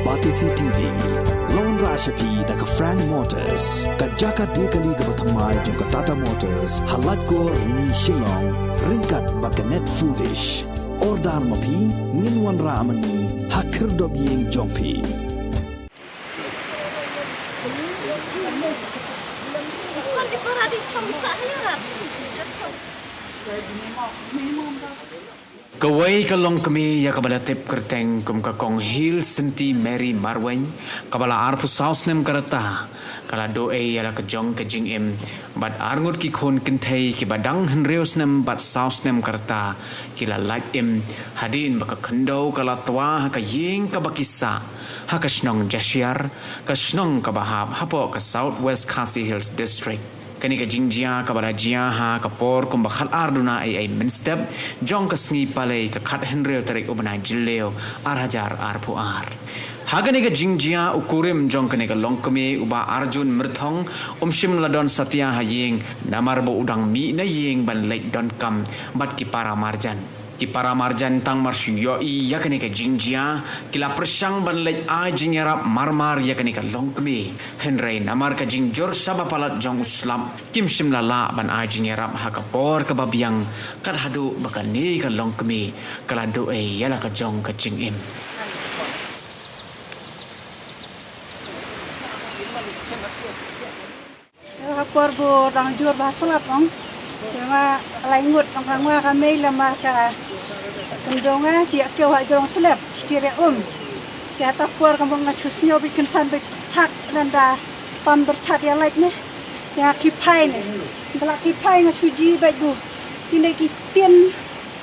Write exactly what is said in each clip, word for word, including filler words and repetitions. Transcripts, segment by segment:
Batesi T V, la wanrah sha phi da ka Frank Motors, ka jaka die kali kaba thymmai jong ka Tata Motors, ha Laitkor, Rni, Shillong, ryngkat bad ka Net Foodish. Order ma phi, ngin wanrah ma ngi ha khyrdop ïing jong phi. Kawei ka longkmie ïa kaba la tip kyrteng kum ka Kong Hil Synti Mary Marwein, kaba la arphew saw snem ka rta, ka la duh ei ïa la ka jong ka jingim bad arngut ki khun kynthei kiba dang hynriew snem bad saw snem ka rta, ki la lait im hadien ba ka khyndew ka la twa ha ka ïing kaba ki sah ha ka shnong Jashiar, ka shnong kaba hap hapoh ka South West Khasi Hills District. Kane ka jingjia kaba la jia ha ka por kumba khatar duna eiei mynstep jong ka sngi Palei, ka khathynriew tarik u bnai Jylliew, ar hajar arphew ar. Ha kane ka jingjia u kurim jong kane ka longkmie u Bah Arjun Myrthong um shym la don satia ha ïing, namar ba u dang mih na ïing ban leit donkam bad ki para marjan. Ki para marjan tang mar shu ïohi ïa kane ka jingjia, ki la pyrshang ban leit ai jingïarap marmar ïa kane ka longkmie. Hynrei namar ka jingjur shaba palat jong u slap, kim shym la lah ban ai jingïarap ha ka por kaba biang, kat haduh ba kane ka longkmie ka la duh ei ïa la ka jong ka jingim. Ha por ba dang jur ba ha slap ong. Te nga lai ngut ong ka nga ka mei lem bad ka khyndew nga, shi ïa kiew ha jrong slep, shi ïa um. Te ha ta por ka mut nga shu sngew beit kynsan beit thak, lada pam beit thak ïa lait ne. Te nga ki phai ne. Nga la ki phai nga shu ji beit bu. Kine ki tien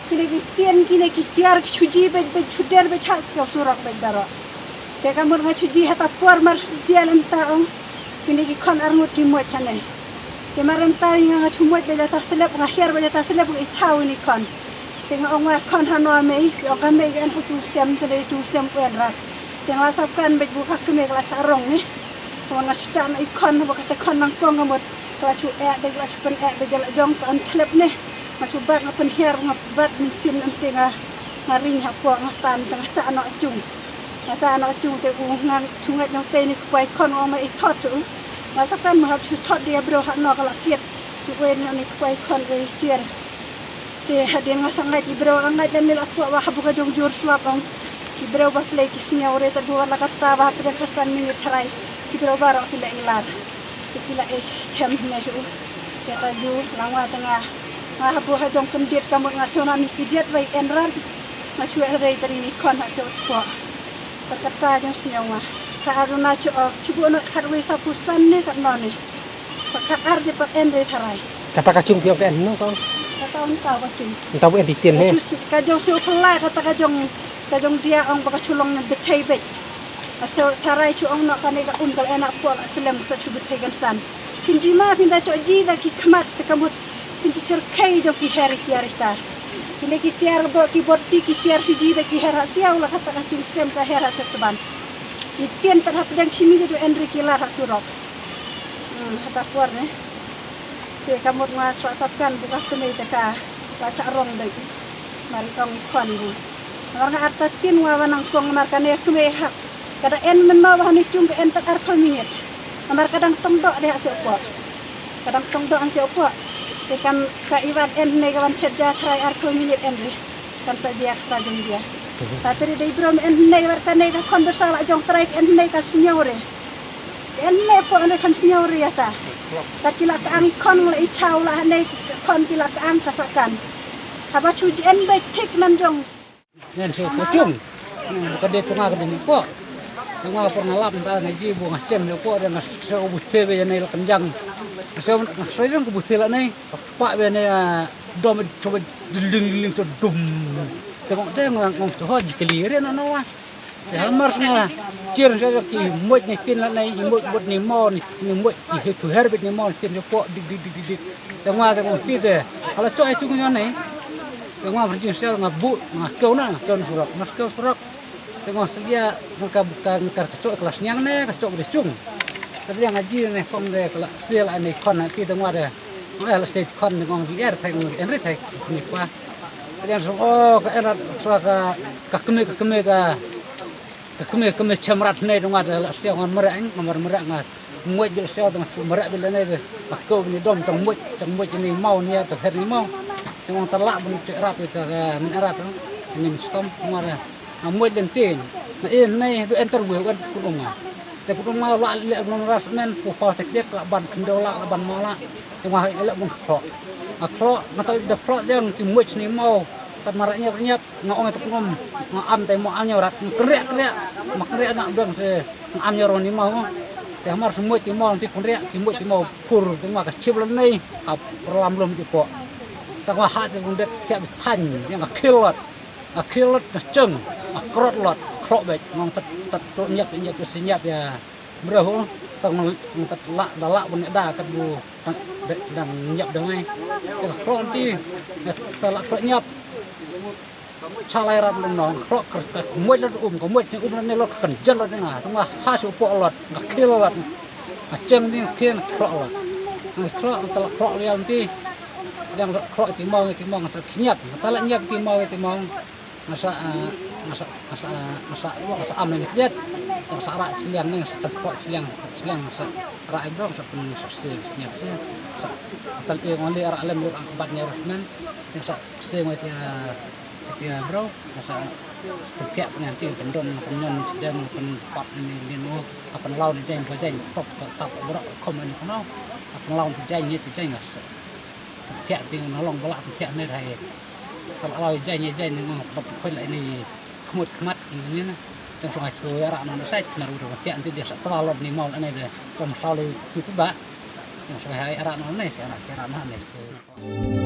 Kine ki tien, kine ki tiar ki shu ji beit, beit shu der beit ha skew surok beit baroh. Te ka mut nga shu ji ha ta por mar shu ji lem ta ong. Kine ki khon arngut ki moit hane. Te mar lem ta nga nga shu moit beit ha ta slep, nga hiar beit ha ta slep, nga i chaw ine i khon. Te nga ong, wa khon, hano mei? Ki ong ka mei ka en ha tu sem, te dei tu sem u en rat. Te nga la sap kan beit bu ka kmie ka la cha rong ne. Te nga shu cha na i khon, ba ka te khon nang kong ka mut. Ka la shu eh beit, ka la shu pyn eh beit, ka la jong ka on slep ne. Nga shu bat, nga pynhiar, nga bat mynsiem, nangta nga, nga ring hapoh, nga tan, te nga cha noh chung. Nga cha noh chung te u nga shu ngeit nangta ine i kpa i khon u ong ma i thot u. Nga sa kan ma hap shu thot ïa briew hano ka la kit. Te u ong ine i kpa i khon u ong i tiar. Te hadien nga sa ngeit i briew, nga ngeit lem ïa la pok ba ha bu ka jong jur slap ong. Ki briew ba plie ki sngew re, te du la kata ba ha pdeng ka san minit tharai ki briew baroh ki la i lar. Te ki la i chem ne shu. Te ta ju la nga te nga, nga ha bu ha jong kyndit ka mut nga shu na ni ki jet bai en ran. Nga shu eh rei tari ni khon ha shu spok. Te kata jong sngew nga. Ka aruna chu ok, chu bu na khat wei sa pu san ne kat no ne. Sa khat ar de pat en rei tharai. Kata ka chung phi ong ka en no ka? Kata ong ka ka chung. Nta bu en di tien ne. Ka jong shu pla, kata ka jong, ka jong dia ong ba ka chu long ne bethei beit. Ka shu tharai chu ong no kane ka um ka la en hapoh la slem sa chu bethei kan san. Phin ji ma phin da chok ji da ki khmat te ka mut phin ji syrkhei jong ki her ki ar tar. Kine ki tiar bo ki bot ti ki tiar shu ji da ki her ha siaw la kata ka chung stem ka her ha sep tban. Ki tien ta hap dang chimi de du en ri ki lar ha surok. Hmm, ha ta por ne. Te ka mut nga sra sap kan bu ka kmie te ka la cha rong dei. Mar i ong i khon bu. Mar nga artatien wa wa nang kong mar kane kmie hap. Ka da en mynno wa hani chung ka en ta ar khon minit. Mar ka dang tong doh de ha se pok. Ka dang tong doh ha se pok. Te kan ka i wan en ne ka wan chet ja trai ar khon minit en de. Kan sa jia ka jong jia. Ta teri dei bro me en ne war kane ka khon besa la jong trai ka en ne ka senior re. Ka en ne pok ne kan senior re ya ta. Ta ki la ka ang khon la i chaw la ne ka khon ki la ka ang ka sa kan. Haba chu ji en bai thik nan jong. Ngan se ko chung. Ka de chunga ka de ni pok. Nga por nga lap ta nga ji bu nga chen ne pok de nga se bu te be ne la kan jang. Nga se nga se jong ko bu te la ne. Pak bia ne, ah, dom, choba ding ding cho dum. Te ngong te ngong ngong cho ho ji kali re no no wa. Te ha mar nga chier cho ki moj ni pin la nei, moj moj ni mo ni, ni moj ki he tu her bit ni mo ni pin cho po dik dik dik dik dik. Te ngwa te ngong ti te. Hala cho ai chung nyo nei. Te ngwa phin jing sel nga bu, nga keu na, nga keu na surok, nga keu surok. Te ngong sedia nang ka bukan nang ka kacok kelas nyang ne kacok de chung. Sedia ngaji ne kong de kala sel ane kon na ti dengwa de. Ngong la sel kon de ngong di er thai ngong en ri thai ni kwa. Sedia song o ka erat sura ka ka keme ka keme ka Te kumne kumne chem rat ne dong ada la siang ngan mrek, ngan mrek ngan. Muid bil siang tang muid bil ne de. Aku ni dom tang muid, tang muid ni mau ni tang her ni mau. Tang ong tala bun cek rat ita min rat ni stom mara. Muid len tin. Na in ne du enter we wan kun ong. Te kun ong la le non ras men pu pa te kek la ban kendo la ban mau la. Tang wa le bun khlok. A khlok ngata de khlok jang ti muid ni mau. Tat mara nyap nyap. Nga ong ïa tu pnum, nga am tai mo am ñiew rat, nga kriak kriak, ma kriak na bang se, nga am ñiew ro ni mau. Te hamar se muid ti mau, ti pun riak, ti muid ti mau, pur, ti ma ka chip lan nei, ka perlam lum ti po. Ta nga ha ti pun dek kiak bi than, yang ka khil lot, ka khil lot, ka cheng, ka krot lot, khlok bek, ngong tat, tat, tat, ñiap, ñiap, si ñiap ya. Bro, tang tat la, da la, bun da, kat bu, tang, dang ñiap dang ai. Te khlok ti, ta la khlok ñiap. Chalai ram dong nong, khlok khlok, muid lat um, ka muid ni um lat ni lot kan jan lot nga, tang ha su po lot, nga khil lot, nga cheng ni khil khlok lot. Nga khlok, ta la khlok liam ti, dang khlok ti mong, ti mong, ta khñiat, ta la ñiap ti mong, ti mong. Nga sa, ah, nga sa, nga sa, nga sa, nga sa am ni khñiat, nga sa ra chiliang ni, nga sa chapok chiliang, chiliang nga sa ra ibro, nga sa pun sa si, khñiat si, sa tal e ngoli ra lem lut ang bat ni rasmen, nga sa si ngoi ti, ah, Pia bro, masa pynphiah pynganti pyndon pynñion sdang pynpap ni lin u, a pynlaw ni jaiñ ba jaiñ top tap bro khom ni kono, a pynlaw ni jaiñ ni jaiñ ngas. Pynphiah ti na long bala pynphiah ni rai. Ka law jaiñ ni jaiñ ni ngam pynpap khoi la ni khmut khmat ni ni na. Tang song ai chu ara na sai na ru pynphiah ti dia sa twa lot ni maw la ni de. Som saw le chu ba. Tang song ai ara na ni sa ara ara na ni.